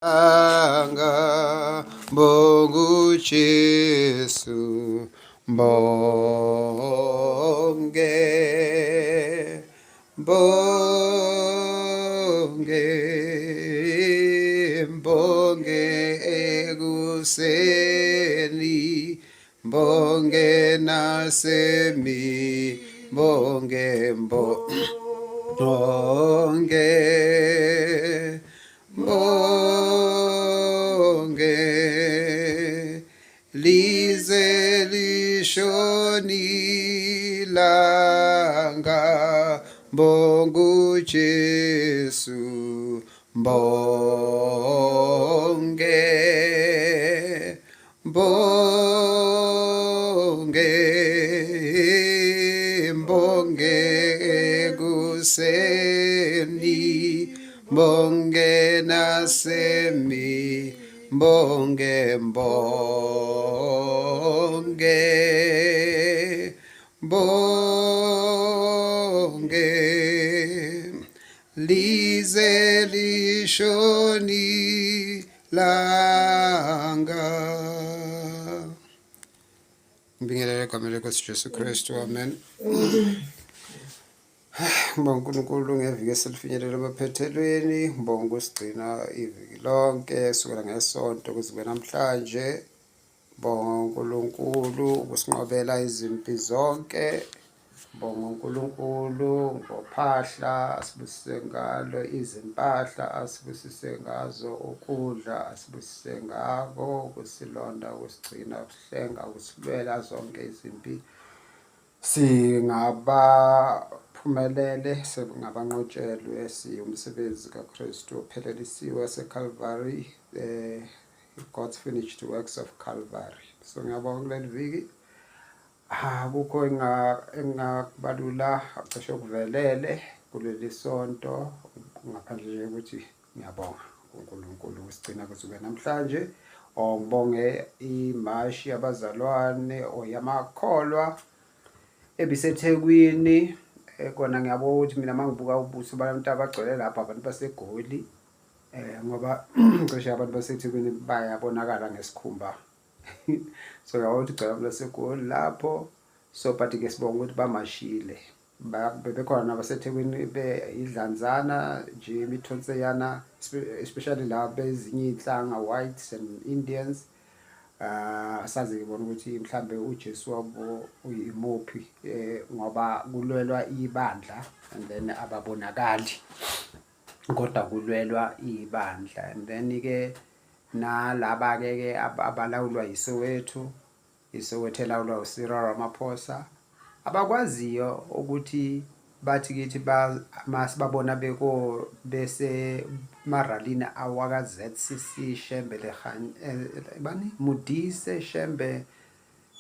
Anga bongu Jesu bonge bonge bonge ekuseni bonge nasemi bonge bonge bonge lize lishoni langa bongu Jesu bonge bonge bonge ekuseni bonge nasemi bonge bonge bonge lize lishoni langa. Ngibingelele egameni lenkosi Jesu Kristu, amen. Ngibonga uNkulunkulu ngeviki eselifinyelela emaphethelweni, ngibonga ukusigcina iviki lonke kusukela ngeSonto kuze kube namhlanje. Ngibonga uNkulunkulu ukusinqobela izimpi zonke. Ngibonga uNkulunkulu ngophahla asibusise ngalo, izimpahla asibusise ngazo, ukudla asibusise ngako, ukusilonda, ukusigcina, ukuhlenga, ukusilwela zonke izimpi. Singabaphumelele, singabanqotshelwe, siwumsebenzi kaKristu ophelelisiwe waseCalvary, God's finished works of Calvary. So ngiyabonga kuleli viki. Akukho engingakubalula cishe okuvelele kuleli sonto ngaphandle nje ukuthi ngiyabonga uNkulunkulu usigcina kusuke namhlanje. Or ngibonge imashi yabazalwane or yamakholwa ebiseThekwini. Kona ngiyabona ukuthi mina mangibuka ubuso babantu abagcwele lapha abantu baseGoli ngoba cishe abantu baseThekwini bayabonakala ngesikhumba. So ngiyabona ukuthi gcwele abantu baseGoli lapho. So but ke sibonga ukuthi bamashile. Bebekhona nabaseThekwini beyidlanzana nje imithonseyana especially la bezinye iy'nhlanga whites and Indians. Asazi ke bona ukuthi mhlambe uJesu wabo uyimuphi ngoba kulwelwa ibandla and then ababonakali kodwa kulwelwa ibandla and then ke nalaba ke ke abalawulwa yiSoweto iSoweto elawulwa uCyril Ramaphosa abakwaziyo ukuthi bathi kithi masibabona beko bese maralini awaka ZCC Shembe le bani Modise Shembe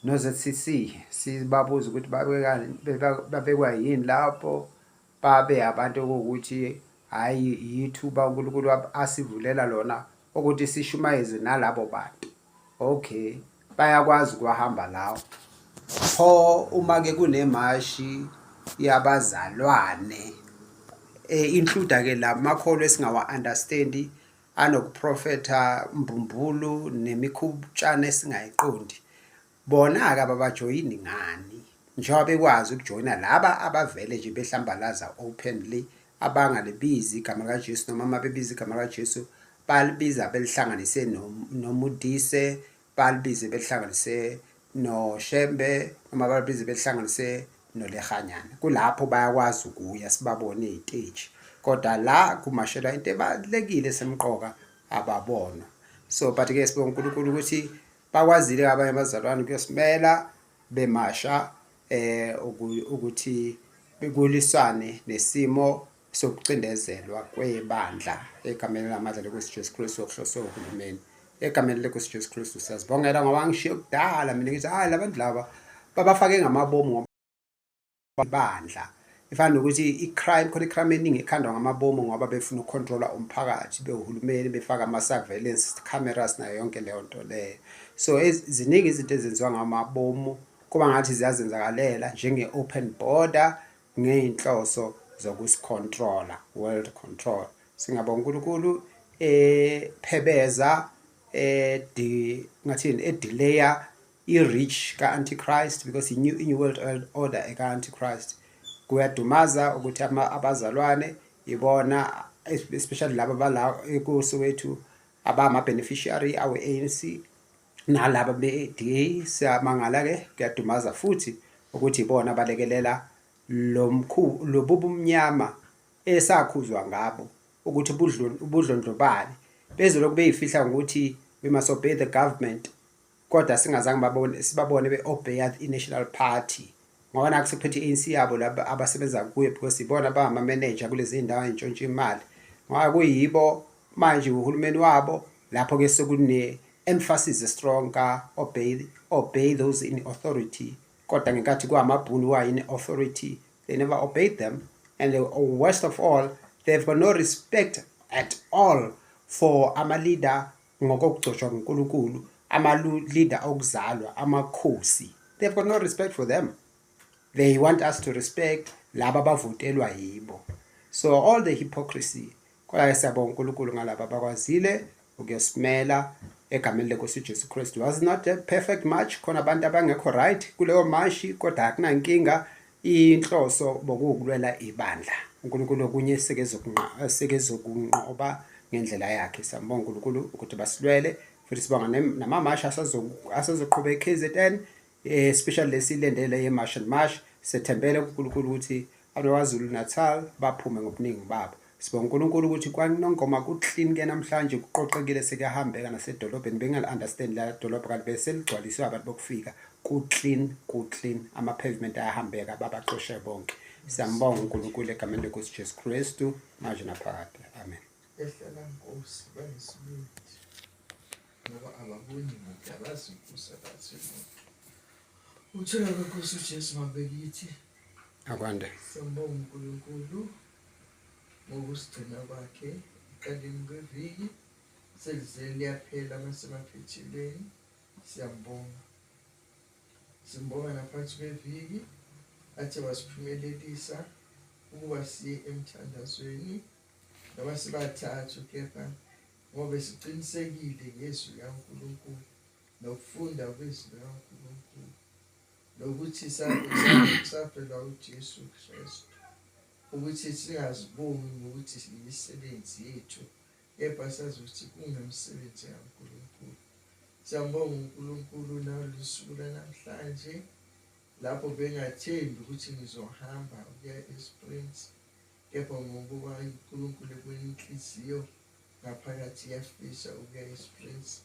no ZCC sibabuza ukuthi babekani babekwa yini lapho babe abantu okuwukuthi hhayi yithuba uNkulunkulu asivulela lona ukuthi sishumayeze nalabo bantu. Okay, bayakwazi ukuwahamba lawo. Pho uma-ke kunemashi yabazalwane include-ke la makholwa esingawa-understand-i anokuprofetha mbumbulu nemikhutshana esingayiqondi. Bona-ke ababajoyini ngani njengoba bekwazi ukujoyina laba abavele nje behlambalaza openly abangalibizi igama likaJesu noma uma bebiza igama likaJesu balibiza belihlanganise noMudise balibize belihlanganise noShembe noma balibize belihlanganise noLehanyana kulapho bayakwazi ukuya sibabone ey'teji kodwa la kumashelwa into ebalulekile esemqoka ababonwa. So but-ke sibonga uNkulunkulu ukuthi Bakwazile abanye abazalwane ukuyosimela bemasha ukuthi kulwiswane nesimo sokucindezelwa kwebandla egameni lamandla lenkosi Jesu Kristu okuhloswe uhulumeni. Egameni lenkosi Jesu Kristu siyazibongela ngoba ngishiye kudala mina ngithi hayi labantu laba babafake ngamabomu ngoba ibandla ifana nokuthi i-crime khona i-crime eningi ekhandwa ngamabomu ngoba befuna ukucontrola umphakathi bewuhulumeni befaka ama-surveillance cameras nayo yonke leyo nto leyo. So ziningi izinto ezenziwa ngamabomu kuba ngathi ziyazenzakalela njenge-open border ngey'nhloso zokusicontrola, world control. Singabonga uNkulunkulu ephebeza ngathini e-delaya i-reach ka-Antichrist, because i-new world order eka-Antichrist. Kuyadumaza ukuthi abazalwane ibona, especially laba bala kuSoweto, abama-beneficiary awe-ANC nalaba be-DA. Siyamangala-ke, kuyadumaza futhi ukuthi ibona abalekelela lo mkhu lobu bumnyama esakhuzwa ngabo ukuthi ubudlondlobali bezolokhu beyifihla ngokuthi we must obey the government, kodwa singazange babone sibabone be-obeya i-National Party, ngoba nakho sekuphethe i-ANC yabo laba abasebenza kuyo, because ibona abangama-manager kulezi zindawo ey'ntshontsha imali, ngoba kuyibo manje uhulumeni wabo. Lapho-ke sekune-emphasis strong ka-obey, obey those in authority, kodwa ngenkathi kwamabhunu who are in authority, they never obeyed them. And the worst of all, they've got no respect at all for ama-leader ngokokugcotshwa nguNkulunkulu, ama-leader okuzalwa, amakhosi. They've got no respect for them. They want us to respect laba abavotelwa yibo. So all the hypocrisy. Kodwa siyabonga uNkulunkulu ngalaba abakwazile ukuyosimela egameni lenkosi uJesu Kristu. Was not a perfect march, khona abantu abangekho right kuleyo mashi, kodwa akunankinga, inhloso bokuwukulwela ibandla. uNkulunkulu okunye sekezokunqoba ngendlela yakhe. Siyambonga uNkulunkulu ukuthi basilwele, futhi sibonga namamashi asazoqhubeka e-KZN, especially lesilendele ye-March and March. Sethembele kuNkulunkulu ukuthi abaKwaZulu Natal baphume ngobuningi babo. Sibonga uNkulunkulu ukuthi kwaNongoma ku-clean ke namhlanje, kuqoqekile, sekuyahambeka nasedolobheni. Bengali-understand la dolobha kanti beseligcwaliswe abantu bokufika. Ku-clean, ku-clean, ama-pavement ayahambeka, babaxoshe bonke. Siyambonga uNkulunkulu egameni lenkosi Jesu Kristu, manje naphakade, amen. Ehlala nkosi, banesibindi ngoba ababoni muntu, abazi inkosi, abazi muntu. Uthula kwenkosi uJesu mabekithi. Akwande. Siyambonga uNkulunkulu ngokusigcina kwakhe ekuqaleni kweviki, selize liyaphela masemaphethelweni. Siyambonga, simbonga naphansi kweviki athe wasiphumelelisa ukuba siye emthandazweni noma sibathathu, kepha ngoba siqinisekile ngezwi likaNkulunkulu nokufunda kwezwi likaNkulunkulu nokuthi safelwa uJesu Kristu, ukuthi singazibongi ngokuthi imisebenzi yethu, kepha sazi ukuthi kungemisebenzi kaNkulunkulu. Siyambonga uNkulunkulu nalolu lanamhlanje lapho bengathembi ukuthi ngizohamba ukuya eSprings, kepha ngokuba uNkulunkulu ebona inhliziyo ngaphakathi iyafisa ukuya eSprings.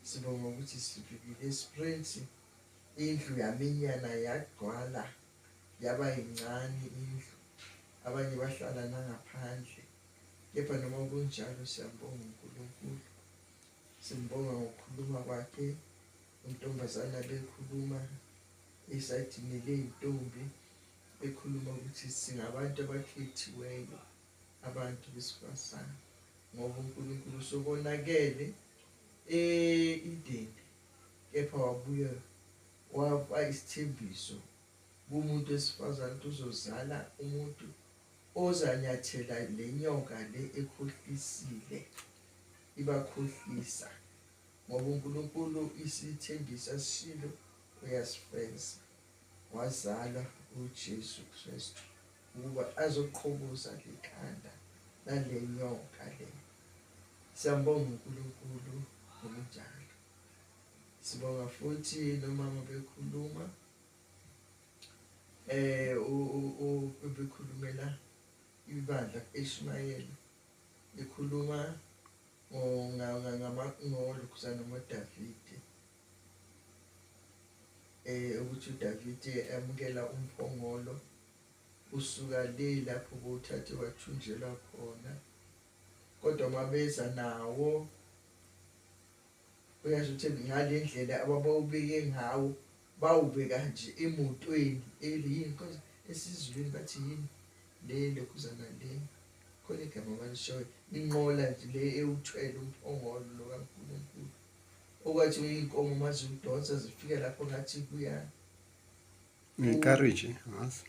Sibonga ukuthi sifikile eSprings, indlu yaminyana yagcwala, yaba yincane indlu, abanye bahlala nangaphandle, kepha noma kunjalo siyambonga uNkulunkulu. Simbonga ngokukhuluma kwakhe, untombazana bekhuluma esayidini ley'ntombi, ekhuluma ukuthi singabantu abakhethiweyo, abantu besifazane, ngoba uNkulunkulu sokonakele e-Edeni, kepha wabuye waba isithembiso kumuntu wesifazane ukuthi uzozala umuntu ozanyathela le nyoka le ekhohlisile, ibakhohlisa, ngoba uNkulunkulu isithembiso asishilo uyasifeza. Wazalwa uJesu Kristu ukuba azoqhoboza lekhanda lale nyoka le. Siyambonga uNkulunkulu ngokunjalo. Sibonga futhi nomama bekhuluma, bekhulumela ibandla eshumayela, ekhuluma ngolokhuzana ngoDavide, ukuthi uDavide emukela umphongolo usuka le lapho bowuthathe wathunjelwa khona, kodwa mabeza nawo uyasho ukuthi ngale ndlela ababawubeke ngawo, bawubeka nje emotweni eliyini, because esiZulwini bathi yini le lokhuzana le, khona igama abalishoyo, inqola nje le ewuthwele umphongolo lo kaNkulunkulu, okwathi iy'nkomo uma ziwudonsa zifika lapho ngathi kuya Encourage, angazi.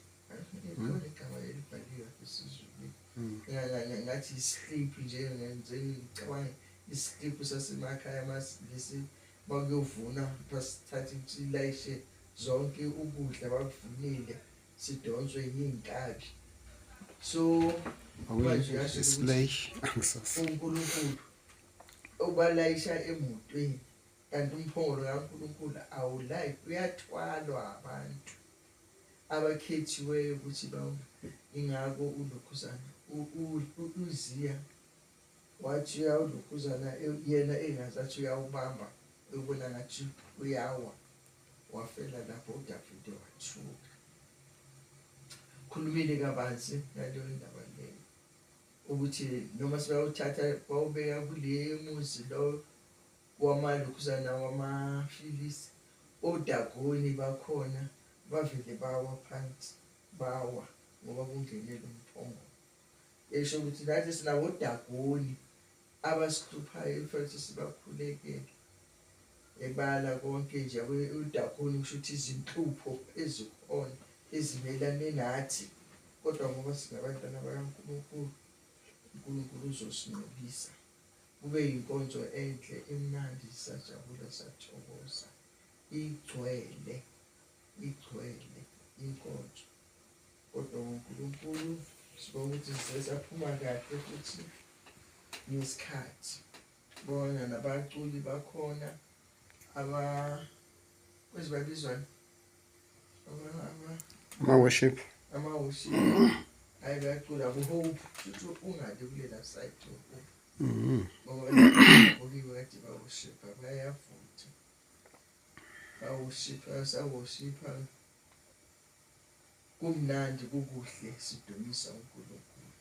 Khona igama elibhaliwe esiZulwini. Ngathi islip nje ngenze ngicabanga islip sasemakhaya masilesi bakuyovuna basithathe silayishe zonke ukudla bakuvunile sidonswe yinkabi. So manje uyasho ukuthi uNkulunkulu ubalayisha emotweni kanti umphongolo kaNkulunkulu awulayi, uyathwalwa abantu abakhethiweyo ukuthi ingakho ulokhuzana uZiya wathi uyawulokhuzana yena engazathi uyawubamba ubona ngathi uyawa wafela lapho uDavide wathuka. Khulumile kabanzi ngaleyo ndaba leyo ukuthi noma sebawuthatha bawubeka kule muzi lo wamalokhuzana wamaFilisti oDagoni bakhona bavele bawa phansi bawa ngoba kungenele umphongolo. Esho ukuthi nathi sinabodagoni abasihluphayo futhi sibakhulekele ebala konke nje udagoni kusho ukuthi izinhlupho ezikhona ezimelane nathi kodwa ngoba singabantwana bakaNkulunkulu uNkulunkulu uzosinqobisa. Kube yinkonzo enhle emnandi sajabula sathokoza igcwele igcwele inkonzo kodwa uNkulunkulu sibonga ukuthi sisaphuma kahle futhi ngesikhathi bona nabaculi bakhona aba kwezibabizwana ama-worship ama-worship hayi bayacula ku-hope futhi ungale kulela side hope ngoba bukiwe kade baworshipha bayavutha baworshipha saworshipha kumnandi kukuhle sidumisa uNkulunkulu.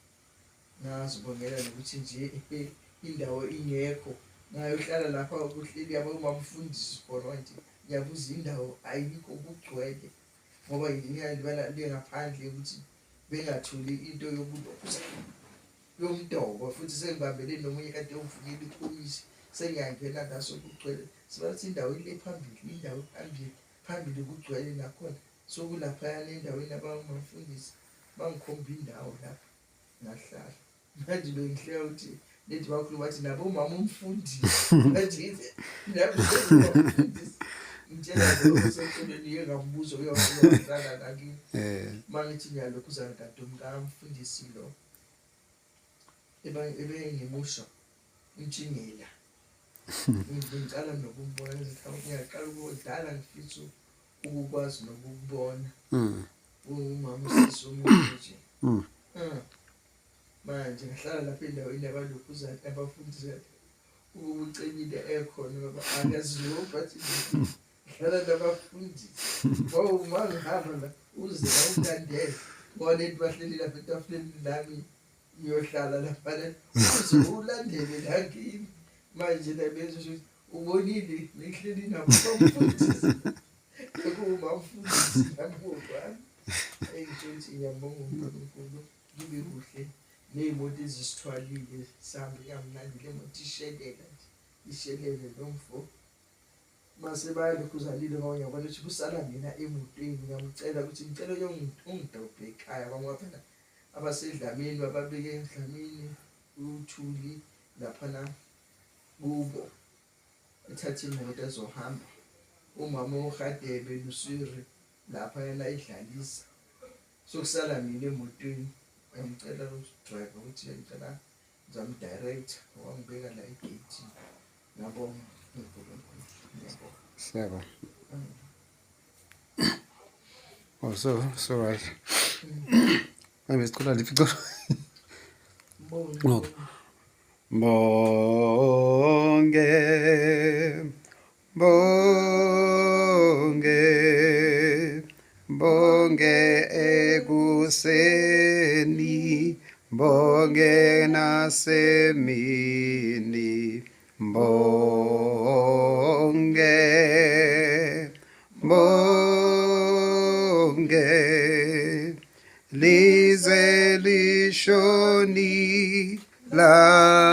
Ngazibongela nokuthi nje indawo ingekho ngayohlala lapha kuhleli yabo umamfundisi khona nje ngiyabuza indawo ayikho kugcwele ngoba ngiyalibala le ngaphandle ukuthi bengatholi into yokulokhuza yomdoko futhi sengibambele nomunye kade uvukile ikhomisi sengiyangena ngaso kugcwele sibathi indawo ile phambili indawo phambili phambili kugcwele nakhona sokulaphayana endaweni abamafundisi bangikhomba indawo lapha ngahlala manje bengihleka ukuthi lethi bakhuluma bathi nabo umama umfundisi manje nabo umfundisi ngitshela lokho seceleni iye ngambuzo uyohlala lakini mangithi ngiyalokhuzana kade umkamfundisi lo ebengimusha umtshingela ngicala nokumbona ngiyaqala ukudala ngifisa ukukwazi nokukubona umama usisi omunye nje manje ngihlala lapha endaweni abalokhuzana abafundisi ubucebile ekhona baba akaziwo but ngihlala nabafundisi ngoba uma ngihamba la uze awulandele ngoba lento bahleli lapha etafuleni lami ngiyohlala lapha uze ulandele la kimi manje la bezwe ukuthi ubonile ngihleli nabo bamfundisi ekuwumamfundisi nami ngokwami engisho ukuthi ngiyambonga uNkulunkulu kube kuhle ney'moto ezisithwalile sihambe kamnandi le moto ishelela nje ishelele lo mfo mase bayalokhuzalile ngoba ngiyabona ukuthi kusala mina emotweni ngiyamcela ukuthi ngicela ungidrobhe ekhaya ngoba phela abasedlamini bababeke edlamini uthuli laphana kubo ethatha imoto ezohamba umama uHadebe Lusiri lapha yena idlalisa sokusala mina emotweni ngiyamcela udriver ukuthi ngicela ngizamdirector wangibeka la egate ngabonga uNkulunkulu ngiyabonga. Siyabonga. Oh, so right. Manje sicela liphi iculo? Mbonge. Okay. Bonge, bonge, bonge ekuseni, bonge nasemini, bonge, bonge, lize lishoni langa.